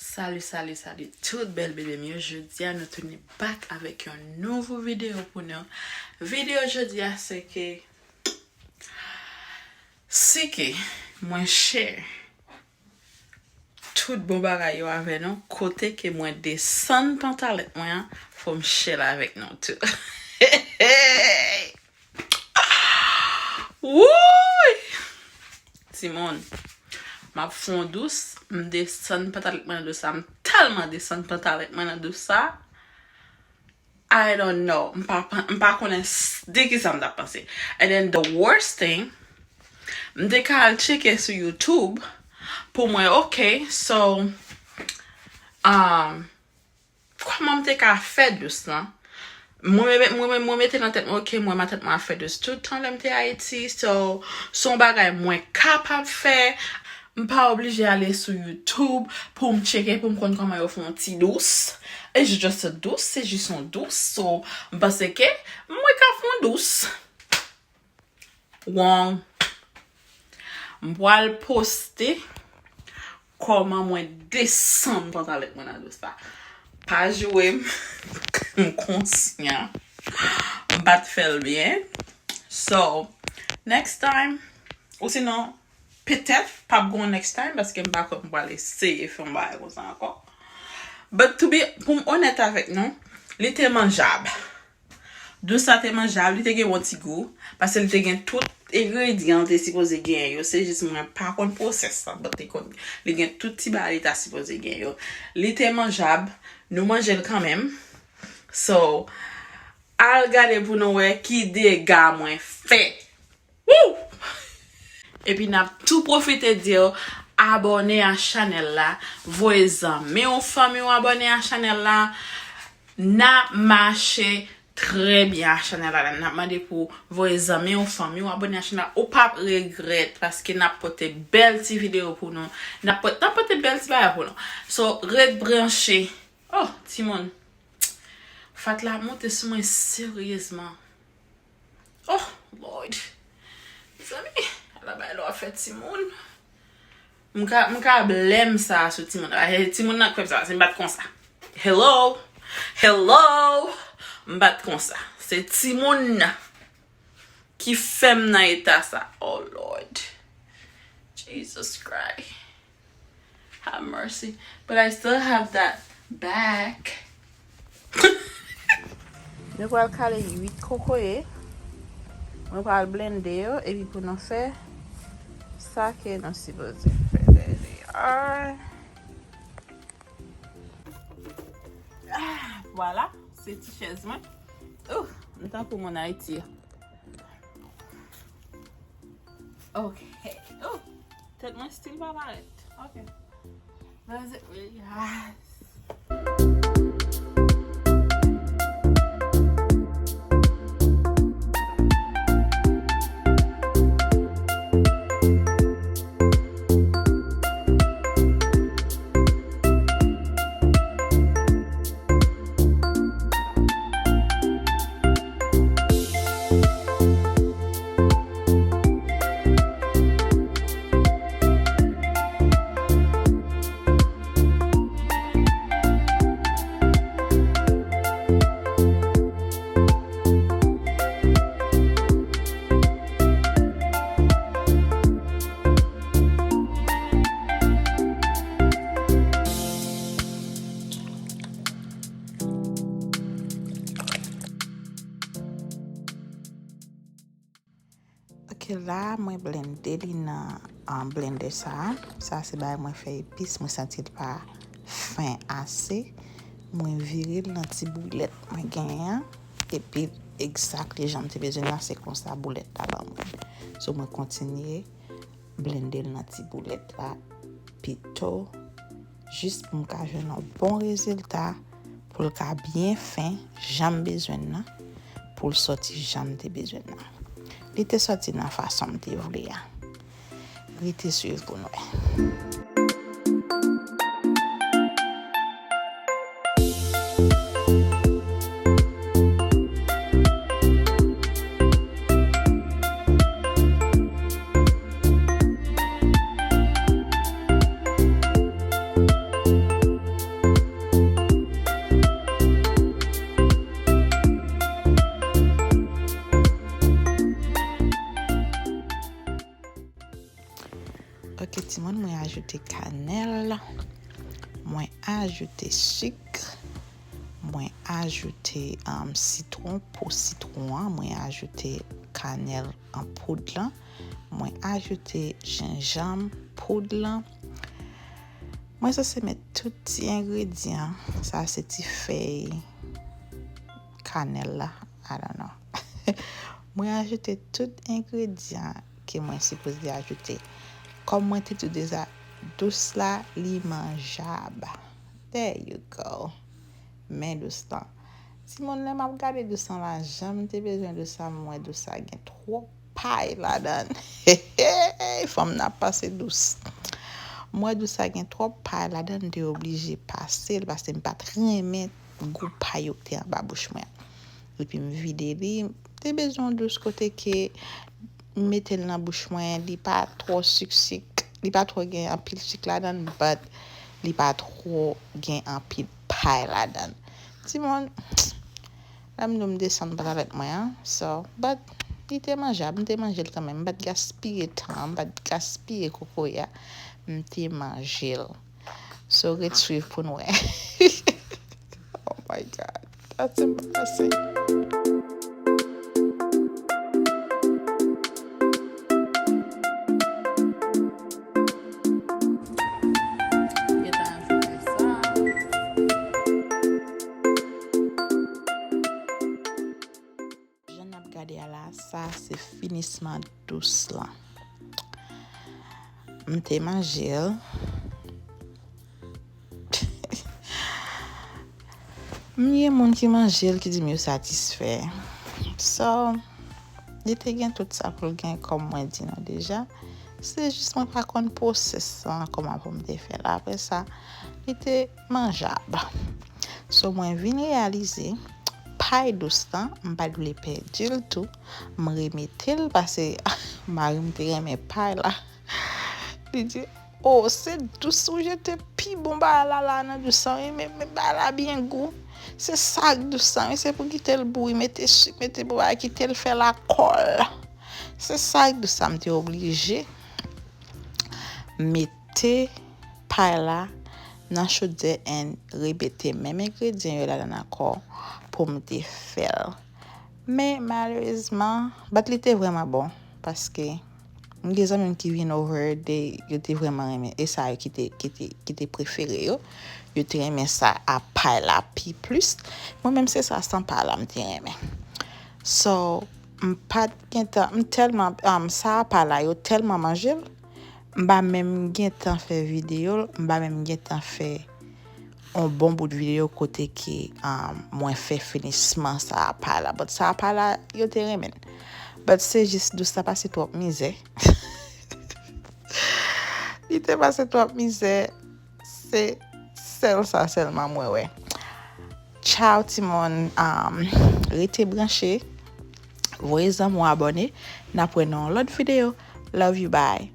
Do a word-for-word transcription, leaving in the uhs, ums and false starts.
Salut, salut, salut tout bèl bebe m yo. Jodi a nou tounen back avèk yon nouvo videyo pou nou. Videyo jodi a se ke si ke mwen share tout bon bagay yo avè nou, kote ke mwen desann pantalèt mwen an, fò m share l avèk nou tou. Wouy! Timoun, m ap fè yon dous, m desann pantalèt mwen nan dous sa, m tèlman desann pantalèt mwen nan dous sa, I don't know, m pa, m pa konnen s- de ki sa m t ap panse. And then the worst thing, m te ka al tcheke sou YouTube pou mwen, ok, so, um, kòman m te ka fè dous lan? Mwen, mwen, mwen, mwen mete nan tèt mwen, ok, mwen, matant mwen ap fè dous tout tan lè m te Ayiti. So, se yon bagay mwen kapab fè. M pa oblije ale sou YouTube pou m tcheke, pou m konn kòman yo fè yon ti dous. It's just a dous, se jis yon dous. So, m panse ke mwen ka fè yon dous. Wrong. M pral poste kòman mwen desann pantalèt mwen nan dous la. Pa joure m, m konsyan. M pa t fè l byen. So, next time, ou sinon, petèt, p ap gon next time, paske m pa kwè m pral eseye fè yon bagay konsa ankò. But to be, pou m onèt avèk nou, li te manjab. Dous la te manjab, li te gen bon ti gou, paske li te gen tout engredyan te sipoze genyen yo. Se jis mwen pa konn pwosès la, but li konn, li gen tout ti bagay li ta sipoze gen yo. Li te manjab, nou manje l kanmenm. So, al gade pou nou wè ki dega mwen fè. Woo! Epi n ap tou pwofite di w abòne a chanèl la, voye zanmi w, fanmi w abòne a chanèl la. N ap mache trè byen a chanèl la. N ap mande pou voye zanmi w, fanmi w abòne a chanèl la. Ou p ap regrèt paske n ap pote bèl ti videyo pou nou. N ap pot- n ap pote bèl ti bagay pou nou. So, ret branche. Oh, timoun. Fat la monte sou mwen seryezman. Oh, Lord. Mezanmi, ala bay lè w ap fè timoun. M ka, m ka blame sa sou timoun. Ah, timoun nan k fè m sa, se m pa t konsa. Hello? Hello? M pa t konsa. Se timoun nan ki fè m nan eta sa. Oh, Lord. Jesus Christ. Have mercy. But I still have that back. Nou pral kale uit kokoye. Nou pral blende yo, epi pou nou fè sa ke nou sipoze fè. There they are. Ah, vwala, se ti chèz mwen. Ouh, m tankou moun Ayiti. Ok. Oh, tèt mwen still pa parèt. Ok. Does it really? Ah. Ok, la, mwen blende li nan, ah, blender sa. Sa se bagay mwen fè epis, mwen santi l pa fen ase. Mwen vire l nan ti boulèt mwen genyen an. Epi, exactly jan m te bezwen la, se konsa boulèt la ban mwen. So, mwen kontinye blende l nan ti boulèt la pito, jis pou m ka jwenn yon bon rezilta, pou l ka byen fen, jan m bezwen l nan, pou l sòti jan m te bezwen l nan. Li te sòti nan fason m te vle a. Rete swiv pou n wè. Ajoute kanèl, mwen ajoute sik, mwen ajoute, um, sitwon, po sitwon an, mwen ajoute kanèl an poud lan, mwen ajoute jenjanm poud lan. Mwen sanse met tout ti engredyan, sa se ti fèy kanèl la, I don't know. Mwen ajoute tout engredyan ke mwen sipoze ajoute. Kòm mwen te di w deja, dous la, li manjab. There you go. Men dous lan. Timoun, lè m ap gade dous lan la, jan m te bezwen dous sa, m wè dous sa gen twòp pay ladan l. Fanm nan ap pase dous. M wè dous sa gen twòp pay ladan l, m te oblije pase l, paske m pa t renmen gou pay yo ki te anba bouch mwen an. Epi m vide li, m te bezwen yon dous kote ke m mete l nan bouch mwen, li pa twò sik sik, li pa twò gen anpil sik ladan l, but li pa twò gen anpil pay ladan l. Timoun, lè m di w m desann pantalèt mwen an, so, but li te manjab, m te manje l kanmenm, m pa t gaspiye tan an, m pa t gaspiye kokoye a, m te manje l. So, ret swiv pou n wè. Oh my God. That's embarrassing. Jan n ap gade a la, sa se finisman dous lan. M te manje l. M gen moun ki manje l ki di m yo satisfè. So, li te gen tout sa pou l gen, kòm mwen di nou deja. Se jis mwen pa konn pwosès lan, kòman pou m te fè l. Apre sa, li te manjab. So, mwen vin reyalize, pay dous lan, m pa t vle pèdi l tou. M remete l, paske mari m te renmen pay la. Li di, "O, se dous ou jete pi bon bagay la, la nan dous lan, wi, men, men bagay la byen gou. Se sa k dous lan, wi, se pou kite l bouyi, mete sik, mete bon bagay, kite l fè lakòl." Se sa k dous sa, m te oblije mete pay la nan chodyè and repete menm engredyan yo ladan ankò pou m te fè l. Men malerezman, but li te vrèman bon, paske m gen zanmi m ki vin over de, yo te vrèman renmen, e sa yo ki te, ki te, ki te prefere yo, yo te renmen sa a pay la pi plis. Mwen menm se sa san pay la m te renmen. So, m pa t gentan, m tèlman, um, sa a pay la, yo tèlman manje l, m pa menm gentan fè videyo l, m pa menm gentan fè yon bon bout videyo kote ke, um, mwen fè finisman sa a pay la. But sa a pay la, yo te renmen l. But se jis dous la pase twòp mizè. Li te pase twòp mizè. Se sèl sa sèlman mwen wè. Tchao timoun, um, rete branche. Voye zanmi w abòne. N ap wè nan yon lòt videyo. Love you, bye.